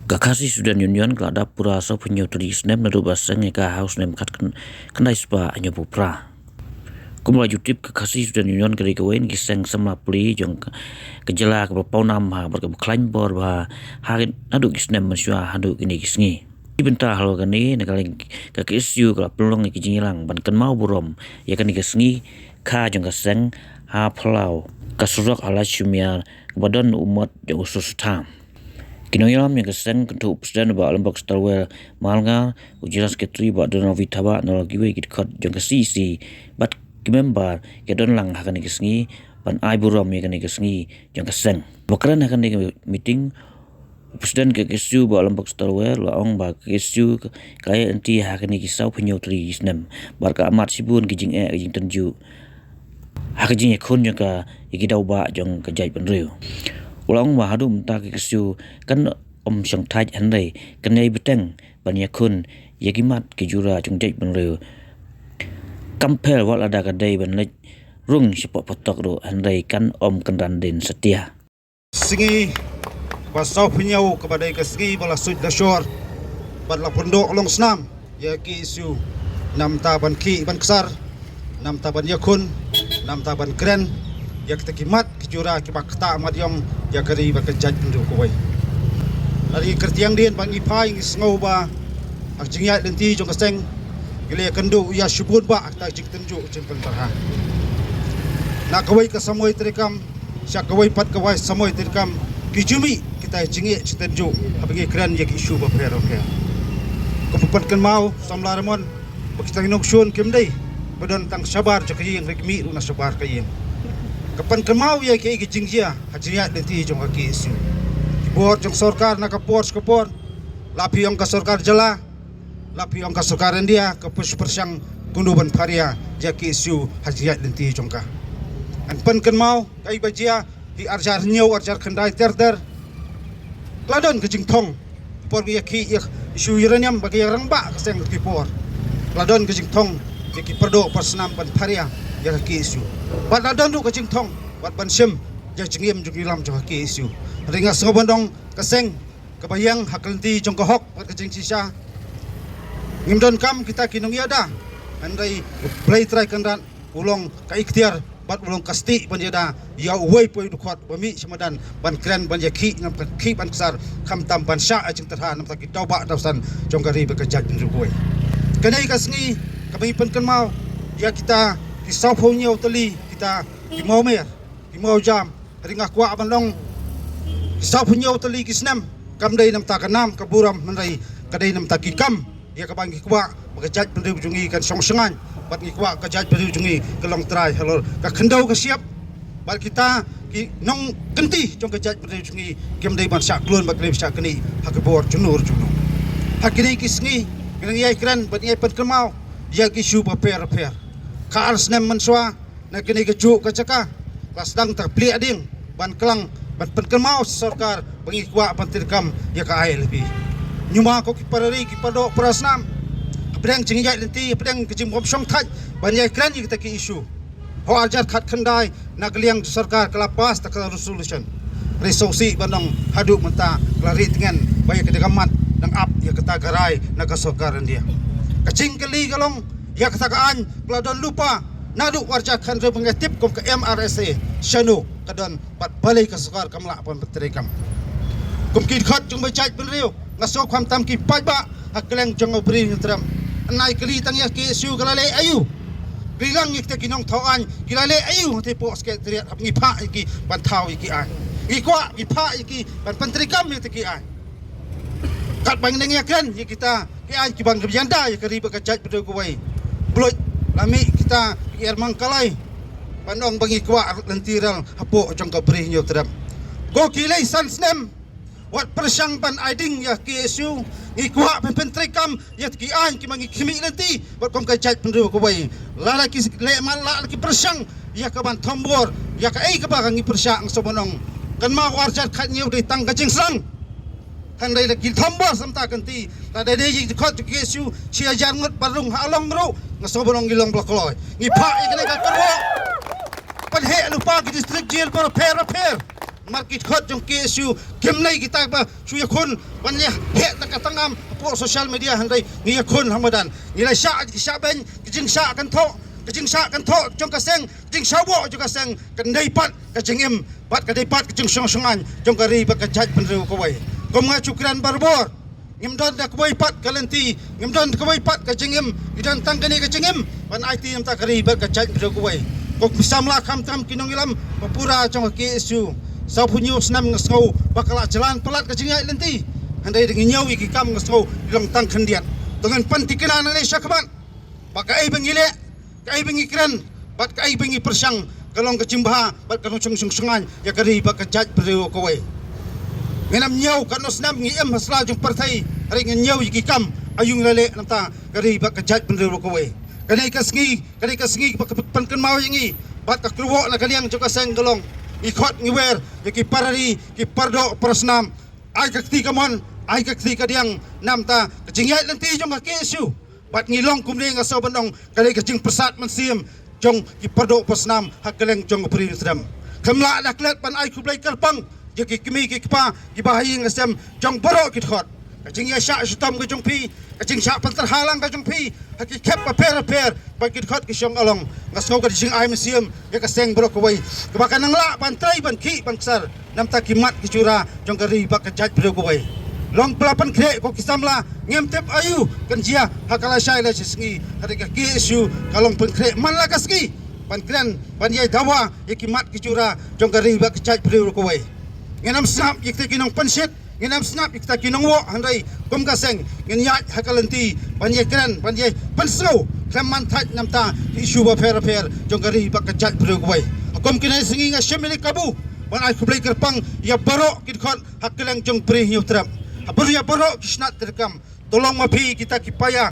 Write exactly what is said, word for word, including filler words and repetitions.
Ka Khasi Student Union ka la dap pura sawphew hynñiew tylli ki snem naduh ba seng ïa ka ha u snem khat khyndai spah hynñiewphew phra. Kumba la ju tip, ka Khasi Student Union ka dei kawei na ki seng samla pli jong ka jylla kaba pawnam ha bad kaba khlaiñ bor bha ha naduh ki snem mynshuwa haduh kine ki sngi. Ki bynta halor kane, na ka liang ka K S U ka la pynlong ïa ki jingïalang ban kynmaw burom ïa kane ka sngi kha jong ka seng ha phyllaw ka surok ha Laitumkhrah kaba don u mot jong u Sur Sutha. Ki nongïalam jong ka seng kynthup u President Bah Lambok Starwell Malngar, u General Secretary Bah Donald Withabah, na la kiwei ki dkhot jong ka C E C bad ki member ki don lang ha kane ka sngi ban ai burom ïa kane ka sngi jong ka seng. Ba kren ha kane ka meeting, u President ka K S U Bah Lambok Starwell u la ong ba ka K S U ka ïaid lynti ha kine ki sawphew hynñiew tylli ki snem bad ka amat shibun ki jingeh ki jingtynjuh ha ka jingïakhun jong ka ïa ki daw bah jong ka jaitbynriew. U la ong ba haduh mynta ka K S U kan ym shong thait hynrei kan ïai bteng ban ïakhun ïa ki mat ki jura jong jaitbynriew. Kam pher wat lada ka dei ban leit rung shapoh phatok ruh hynrei kan ym kynran dien satia. Sngi ba sawphew hynñiew kaba dei ka sngi ba la suit la shor bad la pynduh long snam ïa ka K S U, namta ban khih ban ksar, namta ban ïakhun, namta ban kren ïa kita ki mat ki jura kiba ktah mat ïong ïa ka ri bad ka jaitbynriew kawei. Lada ngi kyrtiang dien bad ngi phai ngi sngew ba ha ka jingïaid lynti jong ka seng ki la ïakynduh ïa shibun bah kita ki jingtynjuh jingpynbha. Na kawei ka samoi treikam sha kawei pat kawei samoi treikam, ki ju mih kita ki jingeh jingtynjuh haba ngi kren ïa ki issue bapher bapher. Ka pynkynmaw samla Raymond ba kita ki nongshun kim dei ba don tang shabar jong ka ïing, hynrei ki mih ruh na shabar ka ïing. Ka pynkynmaw ïa kiei ki jingjia ha jingïaid lynti jong ka K S U. Ki bor jong sorkar na ka por sha ka por, la phi ong ka sorkar jylla, la phi ong ka sorkar India, ka pyrshang kumno ban pharia ïa ka K S U ha jingïaid lynti jong ka. Ngan pynkynmaw kaei ba jia ha ki arhajar hynñiew arhajar khyndai ter ter. Ka la don ka jingthong por ba ïa ki ïa issue uranium ba ki ïa rangbah ka seng ki por. Ka la don ka jingthong ïa ki pyrduh pyrsnam ban pharia ïa ka K S U. Bad la don ruh ka jingthong wat ban shim ïa ka jingim jong ki lam jong ka K S U. Hynrei nga sngew ban ong ka seng kaba ïeng ha ka lynti jong ka hok bad ka jingshisha. Ngim donkam kita ki nongïada, hynrei U Blei Trai Kynrad u long ka iktiar bad u long ka stieh ban ïada ïa uwei pa uwei u dkhot ba mih sha madan ban kren ban ïakhih, ban khih ban ksar, khamtam ban shah ïa ka jingtyrha namar ki daw bah daw san jong ka ri bad ka jaitbynriew kawei. Kane ka sngi kaba ngi pynkynmaw ïa kita ki sawphew hynñiew tylli kita ki mawmer ki mawjam. Hynrei nga kwah ban ong, ki sawphew hynñiew tylli ki snem kam dei namar ka nam ka burom, hynrei ka dei namar ki kam ïa kaba ngi kwah ba ka jaitbynriew jong ngi kan shong shngaiñ bad ngi kwah ka jaitbynriew jong ngi ka long trai halor ka khyndew ka shyiap. Bad kita ki nongkynti jong ka jaitbynriew jong ngi kim dei ban shah klun bad kim dei ban shah knieh ha ki bor jong no jong no. Ha kine ki sngi ngi ïai kren bad ngi ïai pynkynmaw ïa ki issue bapher bapher. Ka ar snem mynshuwa na kane kajuh ka jaka la sdang ta ka pliah ding ban klang ban pynkynmaw sha sorkar ba ngi kwah ban treikam ïa ka I L P. Ñiuma ko ki para ri ki para doh para snam, hapdeng jingïaid lynti, hapdeng ka jingbym shong thait ban ïai kren ïa kita ki issue, ha u arhajar khatkhyndai na ka liang sorkar ka la pass ta ka resolution. Hynrei sngewsih ban ong haduh mynta ka la rieh tngen ba ïa kata ka mat dang ap ïa kata ka rai na ka sorkar India. Ka jingkylli ka long ïa kata ka aiñ ba la don lypa naduh u arhajar khathynriew ba ngi tip kum ka M R S A, shano ka don bad balei ka sorkar kam lah ban pyntreikam. Kum ki dkhot jong ka jaitbynriew nga sngew khamtam ki paidbah ha kylleng jong ka Bri Hynñiewtrep, ngi kylli tang ïa ka K S U ka la leh aïu. Kylli lang ïa kita ki nongthaw aiñ ki la leh aïu, hangtei hapoh Secretariat haba ngi phah ïa ki ban thaw ïa ki aiñ. Ngi kwah ngi phah ïa ki ban pyntreikam ïa kita ki aiñ. Katba ngi dang ïakren ïa kita ki aiñ kiba ngi ïada ïa ka ri bad ka jaitbynriew kawei, pynlut la mih kita ki ermang kalai ban ong ba ngi kwah lynti rel hapoh jong ka Bri Hynñiewtrep. Ko ki lei san snem wat pyrshang ban ai ding ïa ka K S U. Ngi kwah ban pyntreikam ïa ki aiñ kiba ngi khmih lynti bad kum ka jaitbynriew kawei. Lada ki leh man la ki pyrshang ïa ka ban thombor ïa kaei kaba ka ngi pyrshang, nga sngew ban ong, kynmaw u arhajar khathynñiew dei tang ka jingsdang. Hynrei la ki thombor sa mynta ka lynti, lada dei ïa ki dkhot jong ka K S U shi hajar ngut ba rung ha Along ruh, nga sngew ban ong ngi long ba la kloi. Ngi phah ïa kane ka kyrwoh ban heh lypa ki district jail bapher bapher. Namar ki dkhot jong K S U kim nei kita ba shu ïakhun ban ïa heh da ka tangam hapoh social media, hynrei ngi ïakhun ha madan. Ngi la shah, shah beiñ, ka jingshah kynthoh, ka jingshah kynthoh jong ka seng, ka jingshah bok jong ka seng, ka dei pat ka jingim bad ka dei pat ka jingshong shong aiñ jong ka ri bad ka jaitbynriew kawei. Kum nga shu kren barabor, ngim don da kawei pat ka lynti, ngim don da kawei pat ka jingim, ngi don tang kane ka jingim ban aiti namta ka ri bad ka jaitbynriew kawei. Ko ki samla khamtam ki nongïalam ba pura jong ka K S U, sawphew hynñiew snem nga sngew ba ka la jlan palat ka jingïaid lynti, hynrei da ngi ñiew ïa ki kam nga sngew ki long tang khyndiat. To ngin pynthikna nangne shakhmat ba kaei ba ngi leh, kaei ba ngi kren bad kaei ba ngi pyrshang ka long ka jingbha bad ka long shong shong shong aiñ ïa ka ri bad ka jaitbynriew kawei. Ngin ym ñiew katno snem ngi im ha sla jong pyrthei, hynrei ngin ñiew ïa ki kam aïu ngi la leh namta ka ri bad ka jaitbynriew kawei. Kane ka sngi, kane ka sngi ba ka pynkynmaw ïa ngi bad ka kyrwoh na ka liang jong ka seng ka long, ngi khot ngi wer ïa ki para ri, ki para doh para snam, ai ka kti kamon, ai ka kti kadiang namta ka jingïaid lynti jong ka K S U. Bad ngi long kumne nga sngew ban ong ka dei ka jingpyrsad mynsiem jong ki para doh para snam ha kylleng jong ka Ri Hynñiewtrep. Khlem lah da klet ban ai khublei kyrpang ïa ki kmie ki kpa, ki bahaïing hasem jong baroh ki dkhot. Ka jingïashah shitom ka jong phi, ka jingshah pyntrei halang ka jong phi ha ki khep bapher bapher bad ki dkhot ki shong along, nga sngew ka dei jingai mynsiem ïa ka seng baroh kawei kaba kan nang lah ban trei ban khih ban ksar namta ki mat ki jura jong ka ri bad ka jaitbynriew kawei. Long pla pynkhreh ko ki samla, ngim tip aïu kan jia ha ka lashai lashisngi, hynrei ka K S U ka long pynkhreh man la ka sngi ban kren ban ïai dawa ïa ki mat ki jura jong ka ri bad ka jaitbynriew kawei. Ngin ym sngap ïa kita ki nongpynshit, ngin ym sngap ïa kita ki nongwoh, hynrei kum ka seng ngin ïaid ha ka lynti ban ïai kren ban ïai pynsngew khlem man thait namta ki issue bapher bapher jong ka ri bad ka jaitbynriew kawei. Ha kum kine sngi nga shim ïa ka kabu ban ai khublei kyrpang ïa baroh ki dkhot ha kylleng jong ka Ri Hynñiewtrep, ha baroh, ïa baroh ki shnat treikam. To long ma phi kita ki paia